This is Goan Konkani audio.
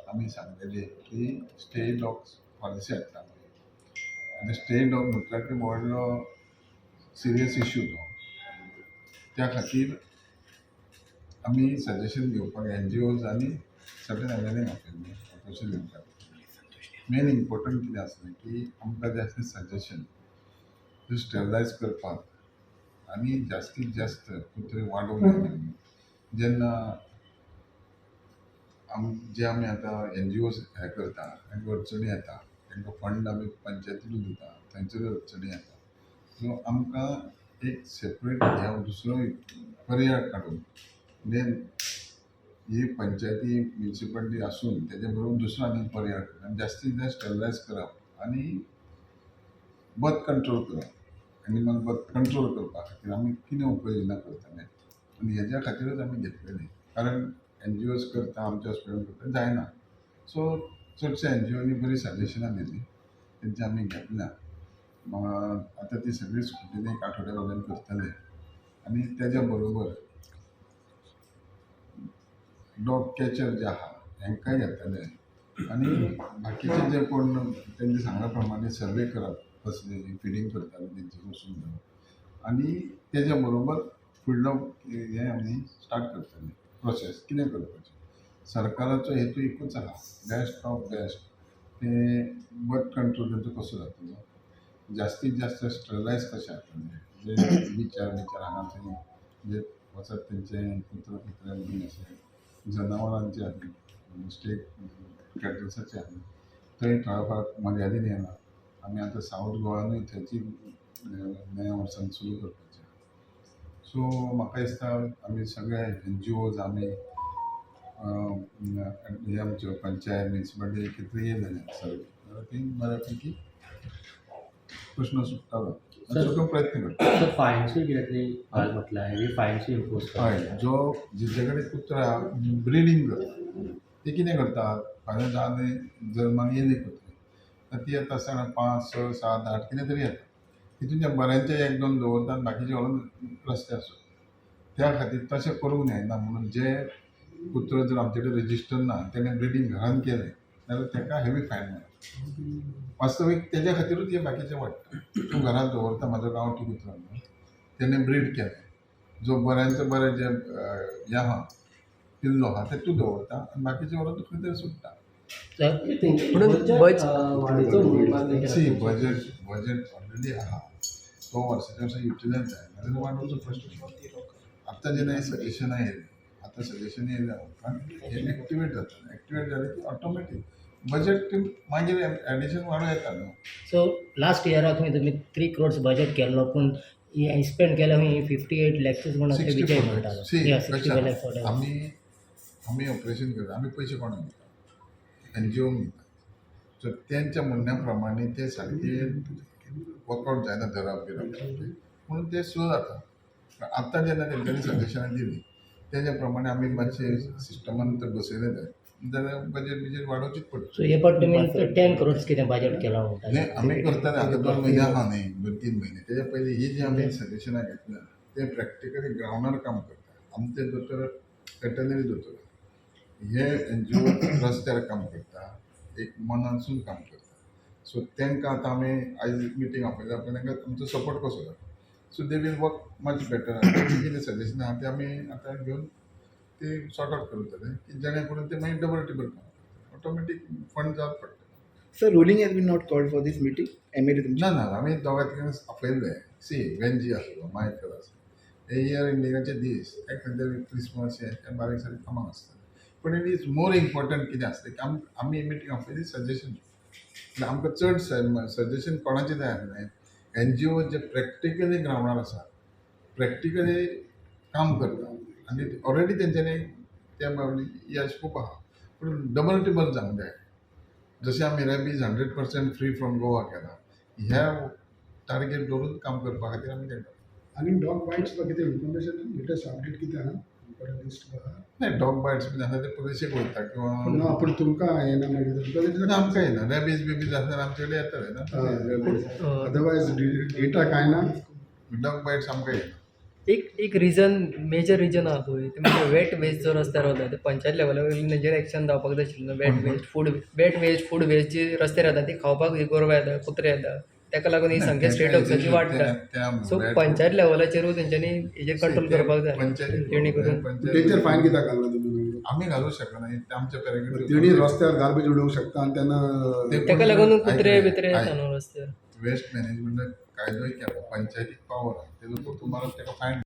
आमी सांगलेली की स्ट्रे डॉग्स पॉलिसी हाडटा आमी. आनी स्ट्रे डॉग म्हटल्यार की व्हडलो सिरियस इश्यू तो. त्या खातीर आमी सजेशन घेवपाक एनजीओज आनी सर्टन एम एल ए आपयल्ले ऑपरेशन घेवपाक. मेन इम्पोर्टंट कितें आसलें की आमकां जाय आसलें सजेशन स्टरलायज करपाक आनी जास्तीत जास्त कुत्रे वाडोवंक जायना. जेन्ना जे आमी आतां एनजीओज हे करता, तांकां अडचणी येता. तांकां फंड आमी पंचायतीनूच दिता, थंयसरूय अडचणी येता. सो आमकां एक सेपरेट ह्या दुसरो पर्याय काडून देन ही पंचायती, म्युनिसिपालिटी आसून तेजे बरोबर दुसरो आनी पर्याय काडून आनी जास्तीत जास्त स्टरलायज करप आनी बर्थ कंट्रोल करप, एनिमल बर्थ कंट्रोल करपा खातीर आमी कितें उपाय योजना करतले आनी हेज्या खातीरूच आमी घेतलेली. कारण एनजीओज करता, आमच्या हॉस्पिटलान करता, जायना. सो चडशे एनजीओनी बरी सजेशनां दिली, तेंचे आमी घेतल्या. आतां ती सगळी स्क्रुटिनी एक आठवड्या वयल्यान करतले आनी तेज्या बरोबर डॉग कॅचर जे आहा हेंकांय घेतले आनी बाकीचे जे कोण तेंचे सांगल्या प्रमाणे सर्वे करप, कसले फिडींग करताले तेंचे वचून घेवप आनी तेज्या बरोबर फुडलो हें आमी स्टार्ट करतले प्रोसेस कितें करपाचें. सरकाराचो हेतू एकूच आहा, बेस्ट ऑफ बेस्ट ते बर्थ कंट्रोल तेंचो कसो जातलो, जास्तीत जास्त स्टरलायज कशें जातलें. जे बिचार बिचार हांगा थंय जे वचत तेंचे कुत्रा कुत्र्या बीन अशें जनावरांचे आहा, स्ट्रे कॅटल्साचे आहा, थंय थोड्या फार मर्यादीन येना. आमी आतां सावथ गोवानूय थंयची नव्या वर्सान सुरू करपाचें. सो म्हाका दिसता आमी सगळे एनजीओज, आमी हे आमच्यो पंचायत, म्युनिसिपालिटी एकत्र येयले जाल्यार सगळे ती बऱ्यापैकी प्रश्न सुट्टालो. सगळो प्रयत्न करता. सर, फायन्सूय कितें तरी घाल म्हटलां, हेवी फायन्सूय इम्पोज. हय, जो जेचे कडेन कुत्रा ब्रिडींग करता, ते कितें करतात, फाल्यां जावन जल्माक येयली कुत्री तर ती येता आसतना पांच, स, सात, आठ कितें तरी येता. तितून त्या बऱ्यांचे एक दोन दवरतात, बाकीचे व्हरून रस्त्यार सोडटा. त्या खातीर तशें करूंक जायना म्हणून जे कुत्रो जर आमचे कडेन रजिस्टर ना, तेणें ब्रिडींग घरान केलें जाल्यार ताका हेवी फायन मेळटा. वास्तवीक तेज्या खातीरूच हें बाकीचें वाडटा. तूं घरांत दवरता म्हाजो गांवठी कुत्रो म्हणून, तेणें ब्रीड केलें, जो बऱ्यांचे बरें जे हें आहा, पिल्लो आहा, ते तूं दवरता आनी बाकीचे व्हरून तूं खंय तरी सोडटा. म्हणून सी, बजेट बजेट ऑलरेडी आहा. तो वर्साच्या वर्सा युटिलायज जायना जाल्यार वाडोवचो प्रश्न. आतां जेन्ना हें सजेशनां येयलें, आतां सजेशन येयल्या उपरांत हें एक्टिवेट जाता. एक्टिवेट जालें की ऑटोमॅटीक बजेट मागीर एडिशन वाडोवं येता न्हू. सो लास्ट इयराक खंय तुमी 3 क्रोर्स बजेट केल्लो, पूण स्पेंड केल्या खंय 58 लॅक्सूच म्हण अशें विजय म्हणटालो. सी, 64 लॅक्स. आमी आमी ऑपरेशन करता, आमी पयशे कोणाक दिता? एनजीओक दिता. सो तेंच्या म्हणण्या प्रमाणे ते सारके वर्कआउट जायना, धरप बिरप, म्हणून ते स्लो जाता. आतां जेन्ना तेंच्यांनी सजेशनां दिली, तेज्या प्रमाणे आमी मातशे सिस्टमान तर बसयलें जाय जाल्यार बजेट बिजेट वाडोवचीच पडटली. सो हे फावट तुमी 10 क्रोर्स कितें बजेट केलां म्हणटा. न्ही, आमी करतले. आतां 2 म्हयने आहा न्ही, 2-3 म्हयने. तेज्या पयलीं ही जी आमी सजेशनां घेतल्या ते प्रॅक्टिकली ग्रावंडार काम करता. आमचे दोतोर वेटनरी दोतोर, हे एनजीओ रस्त्यार काम करता, एक मनानसून काम करता. सो तांकां आतां आमी आयज मिटींग आपयल्या, पण तांकां आमचो सपोर्ट कसो जाता, so they will work much better. कितें सजेशन आहा ते आमी आतां घेवन ते सॉर्ट आवट करतले की जेणे करून ते मागीर डबल टिबल काम करतले, ऑटोमॅटीक फंड जावप पडटले. Sir, ruling has been not called for this meeting, MLA तुमची. ना ना, आमी दोगां तिगांक आपयल्ले. सी, वेंजी आसलो, मायकल आसलो, हे इयर एंडिंगाचे दीस, एक खंय तरी क्रिसमस हे ते बारीक सारीक कामां आसता. पूण it is more important कितें आसलें की आमी मिटींग आपयली सजेशन. म्हणल्यार आमकां चड सजेशन कोणाचें जाय आसलें, एनजीओ जे प्रॅक्टिकली ग्रावंडार आसा, प्रॅक्टिकली काम करता आनी ऑलरेडी तेंच्यांनी त्या बाबतींत यश खूब आहा. पूण डबल टिबल जावंक जाय. जशें आमी rabies 100% free from Goa केला, ह्या टार्गेट दवरून काम करपा खातीर आमी तांकां आनी डॉग बायट्स बा कितें इन्फॉर्मेशन, लेटेस्ट अपडेट कितें आहा तुमकडे, लिस्ट आहा? नाही, डॉग बायट्स बीन आसा ते पुलिशेक वयता किंवा ना, पूण तुमकां येना मागीर because ना, आमकां येना. रॅबीज बिबीज आसल्यार आमचे कडेन येतले ना. अदरवायज डेटा कांय ना. डॉग बायट्स आमकां येना. एक एक रिजन, मेजर रिजन आहा पळय, तें म्हणजे वेट वेस्ट जो रस्त्यार वता ते पंचायत लेवला वयल्यान तेंचेर एक्शन जावपाक जाय आशिल्लें. Wet waste, food, wet waste, food waste जी रस्त्यार येता ती खावपाक ही गोरवां येता, कुत्रे येता, तेका लागून ही संख्या स्ट्रीट डॉग्साची वाडटा. सो पंचायत लेवलाचेरूय तेंच्यांनी हेजेर कंट्रोल करपाक जाय जेणे करून तेंचेर फायन कित्याक घालना तुमी? आमी घालूंक शकना, ते आमच्या पॅराग्राफ. तेणी रस्त्यार गार्बेज उडोवंक शकता आनी तेन्ना तेका लागून कुत्रे बित्रे येता न्हू रस्त्यार. वेस्ट मॅनेजमेंटाक कायदोय केला, पंचायतीक पावर आहा, तेजो तुम्हाला ताका फायन.